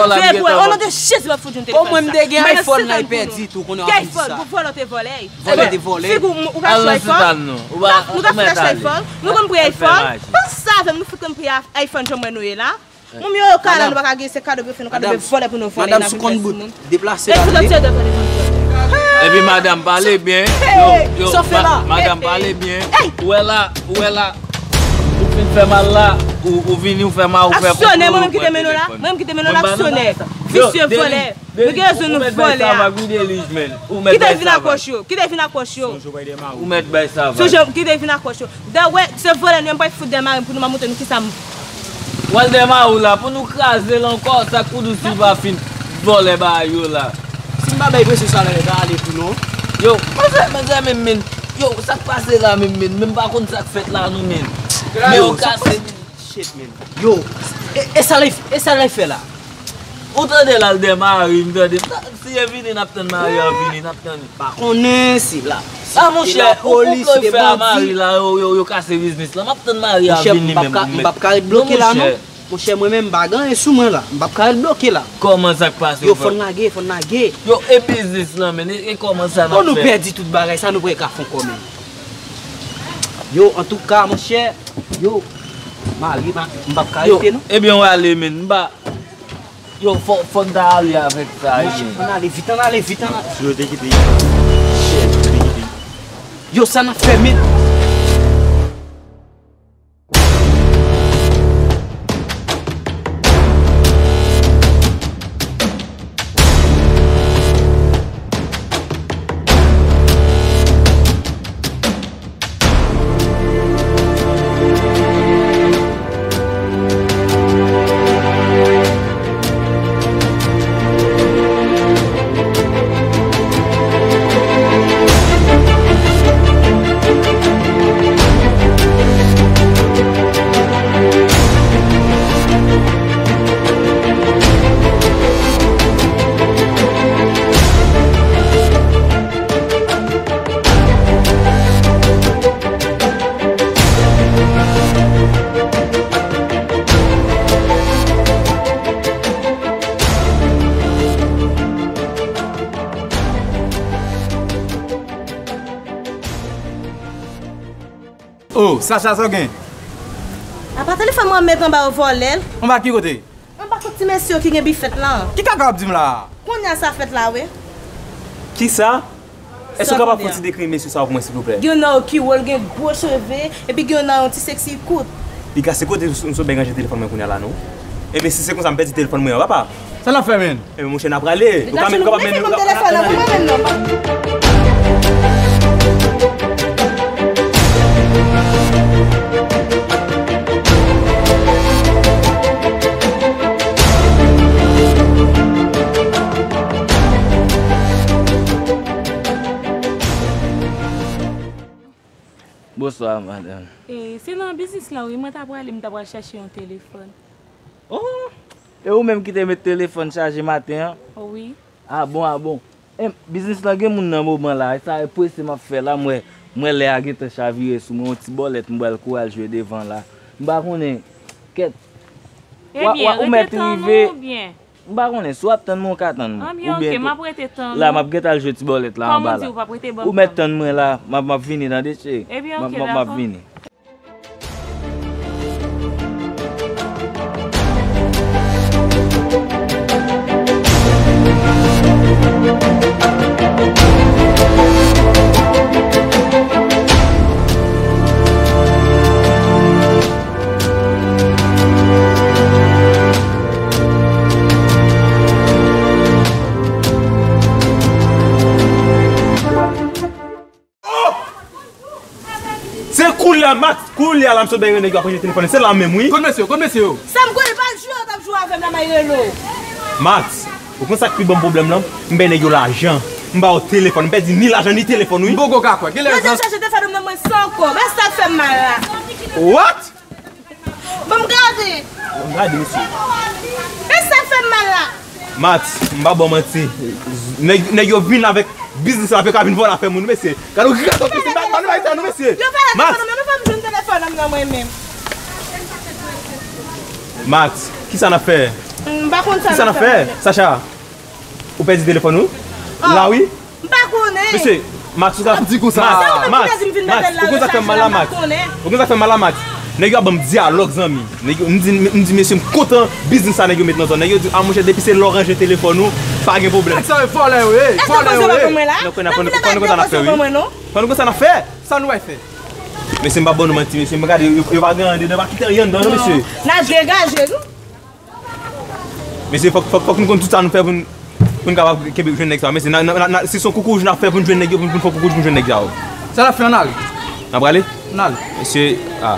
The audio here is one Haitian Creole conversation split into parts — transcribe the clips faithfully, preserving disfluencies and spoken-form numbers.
Veye pou wè, o non de Jezi, m ap fout yon telefòn. Kòman m te gen iPhone la, li pèdi tou, konnen w ap vin di sa. Ki iPhone? Pou vòlè w te vòlè. Vòlè te vòlè. Figi w, ou pa sou iPhone? Nou, nou ka fè iPhone. Nou konn pri iPhone. Panse avè m, nou fout konn pri iPhone, jan mwen nou ye la. Moun yo, yo kado, nou pa ka gen, se kado pou yo fè nou kado, men vòlè pou nou vòlè, n ap vin fè sou moun. Deplase la. Epi madanm, pale byen. Yo, yo, madanm, pale byen. Ou wè la, ou wè la. Ou fin fè mal la, ou, ou vini, ou fè mal, ou fè konplo, ou pran telefòn. Mwen menm ki te mennen w la, mwen menm ki te mennen w la, aksyonè, visye, vòlè. Nou gen rezon nou vòlè a. Ou mèt bay sa vag. Ki te vin ak wòch yo? Ki te vin ak wòch yo? Ou mèt bay sa vag. Sonje, ki te vin ak wòch yo? Dè wè, se vòlè nou, m pral fout dèmare pou nou, m ap montre nou kisa m. W al dèmare w la, pou nou kraze l ankò, sa k pou di w si l pa fin vòlè bagay yo la. Si m pa bay presyon sa la, l ka ale tou non. Yo, mezanmi, men, yo, sa k pase la, men, men, men m pa konn sa k fèt la non, men. Men yo kase. Shit, man. Yo, e, e sa l, e sa l fè la? Ou tande l al dèmare, m tande. Si e vini, n ap tann mari a vini, n ap tann. Pa konnen si la. A, monchè, ou konplo fè a mari la, yo, yo, yo kase biznis la. M ap tann mari a vini menm. Monchè, m p ap ka ret bloke la, non. Monchè, mwen menm, m pa gen anyen sou mwen la. M p ap ka ret bloke la. Kòman sa k pase? Yo, fò n lage, fò n lage. Yo, e biznis lan, men, e, e kòman sa n ap fè? Bon, nou pèdi tout bagay, sa nou pral ka fè ankò, men. Yo, antouka, monchè, yo, mari, m p ap ka rete, non. Ebyen, w ale, men, m pa, yo, fò, fò n ta ale avèk sa, wi. Ann ale vit, ann ale vit, ann ale. Si yo te kite, shit, yo te kite. Yo, sa n ap fè, men? Oh, Sacha, sa w gen? Apa telefòn mwen met anba yo vòlè l? Anba ki kote? Anba kot ti mesye yo ki gen bifèt la. Ki kaka w ap di m la a? Kounye a sa fèt la, wi. Kisa? Èske w kapab fè yon ti dekri mesye sa yo pou mwen, silvouplè? Gen youn nan yo ki wo, l gen gwo cheve, epi gen youn nan yo ti seksi, kout. Piga, se kote m sot bay ranje telefòn mwen kounye a la, non? Ebyen, si se konsa, m pèdi telefòn mwen an, papa. Sa n ap fè, menn? Ebyen, monchè, n ap prale. Ou ka menm kapab mennen, ou ka, telefòn nan, mwen menm non. Bonswa, madanm. E, se nan biznis la, wi, mwen ta prale, m ta pral chache yon telefòn. Oh! E ou menm ki te met telefòn chaje maten an? Wi. A bon, a bon. Em, biznis lan gen moun nan moman la, e sa e prese m ap fè la, m wè, m wè lè a gentan chavire sou mwen, yon ti bòlèt m pral kouri al jwe devan la. M pa konnen, kèt. Ebyen, rete tann ou oubyen? M pa konnen, si w ap tann mwen, ou ka tann mwen. Anbyen, oke, m ap rete tann ou. La, m ap gentan al jwe ti bòlèt la anba la. Kòman w di w p ap rete, ban m tan. Ou mèt tann mwen la, m ap, m ap vini, tande, cheri. Ebyen, oke, dakò. M ap, m ap vini. Oh! Se koulye a, Max, koulye a la, m sot bay rele nèg yo ap ranje telefòn. Se la menm, wi. Kot mesye yo? Kot mesye yo? Sa m konnen, pa jwe, w t ap jwe avè m la, m al rele w. Max, ou konn sa k pi ban m pwoblèm lan? M bay nèg yo lajan. M ba yo telefòn. M pèdi ni lajan, ni telefòn, wi. M poko ka kwè. Genlè yo deja jete fadon nan mwen san ankò. Bagay sa fè m mal la. What? Ban m gade. Ban m gade, mesye. E sa fè m mal la. Max, m pa ba w manti. Nèg, nèg yo vin avèk biznis la, yo ka vin vòlè afè moun, mesye. Gade yon graton, mesye. Ban nou bay sa, non, mesye. Yo vòlè telefòn nan mwen, nou fè m jwenn telefòn nan mwen menm. Max, kisa n ap fè? M pa konn sa. Kisa n ap fè? Sacha, ou pèdi telefòn ou? La wi. M pa konnen. Mesye, Max, ou ka di konsa. Max, Max, ou konn sa k fè m mal la, Max? Ou konn sa k fè m mal la, Max? Nèg yo ap ban m dyalòg, zanmi. Nèg yo, m di, m di, mesye, m kontan biznis sa nèg yo met nan zòn. Nèg yo di, a monchè, depi se lè w ranje telefòn ou, pa gen pwoblèm. Nèg sa yo vòlè yo ye, vòlè yo ye. Non, fò nou konn sa n ap fè, wi. Fò nou konn sa n ap fè. Sa nou wè fè? Mesye, m pa ban nou manti, mesye. M gade, yo, yo pa gen andedan, pa kite anyen anndan, non, mesye. N a degaje nou. Mesye, fòk, fòk, fòk nou konn tout sa nou fè pou n, pou n kapab kenbe jwenn nèg sa yo. Mesye, na, na, na, na, si se yon koukouj n ap fè pou n jwenn nèg yo, pou n, pou n fè koukouj pou n jwenn nèg sa yo. Sa n ap fè, ann ale. N ap prale? Ann ale. Mesye, a.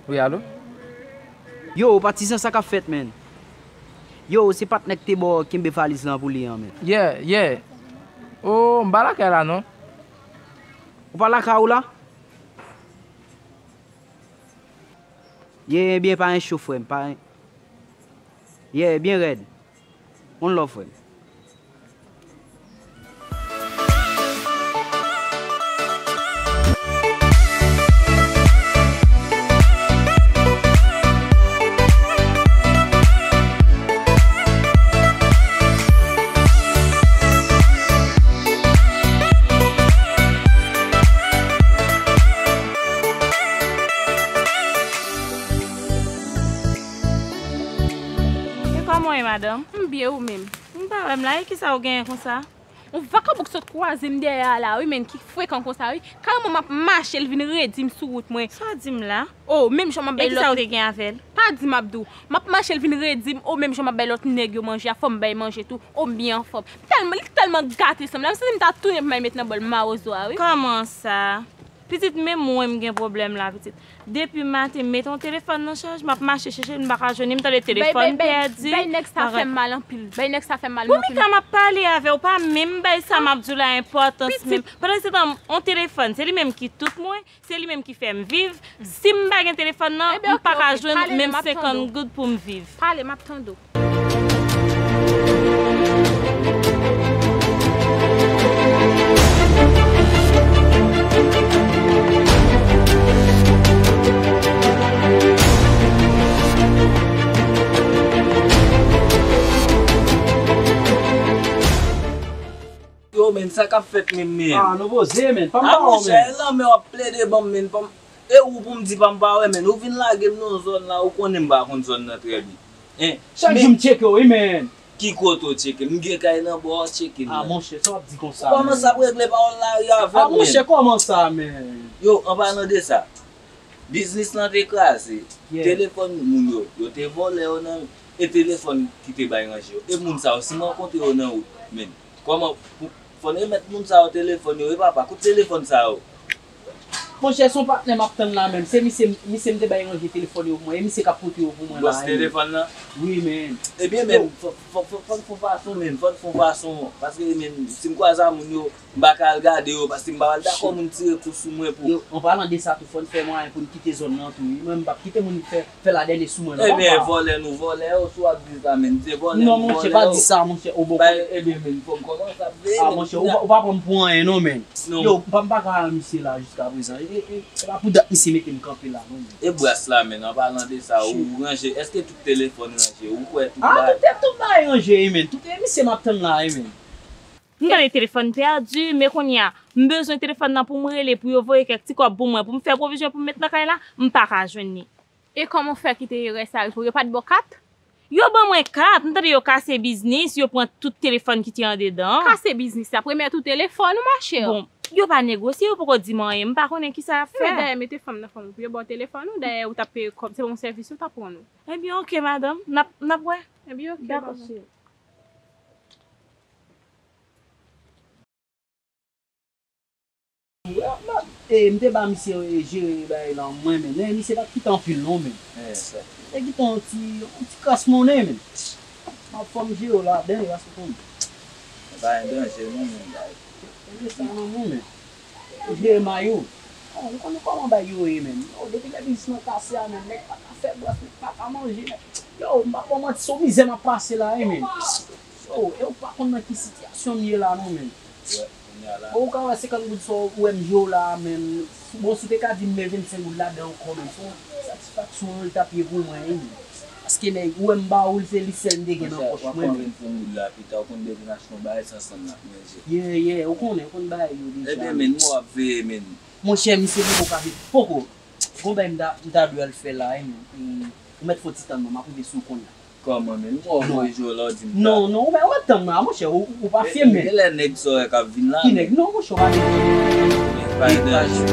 Wi, alo? Yo, patizan, sa k ap fèt, menn? Yo, se patnè k te ba w kenbe valiz lan pou li an, menn. Yeah, yeah. Oh, m pa lakay la, non. Ou pa lakay ou la? Yeah, ebyen, pa gen cho, frè m, pa gen. Yeah, byen rèd. One love, frè m. E kòman w ye, madanm? M byen, ou menm? M pa wè m la, e kisa w genyen konsa? Yon vakabon k sot kwaze m dèyè a la, wi, menn, ki frekan konsa, wi. Kareman m ap mache, l vin redi m sou wout mwen. Sa w di m la? O, menm jan m ap bay lòt. E kisa w te gen avè l? Pa di m ap di w. M ap mache, l vin redi m, o, menm jan m ap bay lòt nèg yo manje a, fò m bay manje tou. O, m byen anfòm. Tèlman, li tèlman gate, sanble m santi m ta tounen pou m al met nan bòl mawozo a, wi. Kòman sa? Pitit, menm mwen m gen pwoblèm la, pitit. Depi maten, m mete yon telefòn nan chaj, m ap mache chèche l, m pa ka jwenn li, m tande telefòn pèdi. Bay nèg sa fè m mal anpil. Bay nèg sa fè m mal anpil. Pou Mika m ap pale avè w, pa menm bay sa m ap di w la enpòtans menm. Pandansetan, yon telefòn, se li menm ki tout mwen, se li menm ki fè m viv. Si m pa gen telefòn nan, m pa ka jwenn menm senkant goud pou m viv. Pale, m ap tande w. Yo, menn, sa k ap fèt menm, menn? Ah, nou poze, menn. Pa m ba w, menn. Ah, monchè, e lanmè w ap plede ban m, menn. Pa m, e ou pou m di pa m pa wè, menn. Ou vin lage m nan zòn la, ou konnen m pa konn zòn nan trè byen. Hein? Chak jou m tcheke w, wi, menn. Ki kote w tcheke m? M gen kay nan bò, w tcheke m nan. Ah, monchè, sa w ap di konsa, menn? Ou kòmanse ap regle pawòl lari avè m, menn. Ah, monchè, kòman sa, menn? Yo, an palan de sa, biznis lan te kraze. Yeah. Telefòn moun yo, yo te vòlè yo nan, e telefòn ki te bay ranje yo. E moun sa yo, si m rankontre yo nan wout, menn, kòman, pou, fò n remèt moun sa yo telefòn yo, wi papa, kout telefòn sa yo. Monchè, se yon patnè m ap tann la menm. Se misye, misye m te bay ranje telefòn yo pou mwen. E misye k ap pote yo pou mwen la. Bòs telefòn nan? Wi, menn. Ebyen, menn, fò, fò, fò, fò n fè yon fason, menn. Fò n fè yon fason. Paske, menn, si m kwaze a moun yo, m pa ka al gade yo, paske m pa pral dakò moun tire kou sou mwen pou. Yo, an palan de sa tou, fò n fè mwayen pou n kite zòn nan tou, wi. Mwen, m p ap kite moun fè, fè ladènye sou mwen, non, papa. Ebyen, vòlè nou vòlè yo, si w ap di sa, menn, se vòlè nou vòlè yo. Non, monchè, pa di sa, monchè, o bò. Ebyen, menn, fò m kòmanse ap veye, menn. Ah, monchè, ou pa, ou pa pran m pou anyen, non, menn. Non. Yo, m pa, m pa ka wè misye la jiska prezan. E, e, e, se pa pou dat misye mete m kanpe la, non, menn. E bras la, menn, an palan de sa, ou ranje, èske tout telefòn ranje, ou kwè tout bagay? Ah, tout, tout bagay ranje, wi, menn. Tout, e misye m ap tann la, wi, menn. M tande telefòn pèdi, men kounye a, m bezwen telefòn nan pou m rele, pou yo voye kèk ti kòb pou mwen, pou m fè pwovizyon pou m met nan kay la, m pa ka jwenn li. E kòman w fè kite erè sa rive w? Yo pa t ba w kat? Yo ban mwen kat, m tande yo kase biznis, yo pran tout telefòn ki te andedan. Kase biznis la, premye tou telefòn ou, machè. Bon, yo pa negosye, yo poko di m anyen, m pa konnen kisa y ap fè. Dayè, mete fanm nan fanm ou pou yo ba w telefòn ou, dayè ou t ap peye kòb, se pa yon sèvis yo t ap rann ou. Ebyen, oke, madanm, n ap, n ap wè. Ebyen, oke, baba. Dakò, cheri. E, m te ba misye, e, jere bagay lan mwen, men, men misye pa t kite anpil non, men. Misye kite yon ti, yon ti kras monnen, men. M ap fè m jere w ladan, paske konn. Pa gen danje non, men, bay. Danje sa non, men. Ou jere mayo. Bon, ou konnen kòman bagay yo ye, men. Yo, depi lè biznis lan kase a, men, nèg pa ka fè bwès, nèg pa ka manje, nèg. Yo, m pa ba w manti, se yon mizè m ap pase la, wi, men. Yo, e ou pa konn nan ki sitiyasyon m ye la, non, men. Bon, ou ka wè senkant goud sa ou wè m jere w la a, men. Bon, si w te ka di m met vennsenk goud ladan ankò, men, se yon satisfaksyon li t ap ye pou mwen, wi, men. Paske, nèg, ou wè m ba ou l, se li sèl m te gen nan pòch mwen, men. Ye, ye, ou konnen, ou konn bagay yo deja. Ebyen, men, mwen ap veye, men. Monchè, misye poko ka vin. Poko. Gon bagay m ta, m ta dwe al fè la, wi, men. E, ou mèt fè yon ti tann non, m ap rive sou kounye a. Kòman, men? Mwen voye jwe la, ou di m sa. Non, non, ou mèt, ou mèt tann non, monchè, ou, ou pa fye, men. Genlè nèg sa w wè k ap vin la. Ki nèg? Non, monchè, ou pa vin. Men pa gen danje.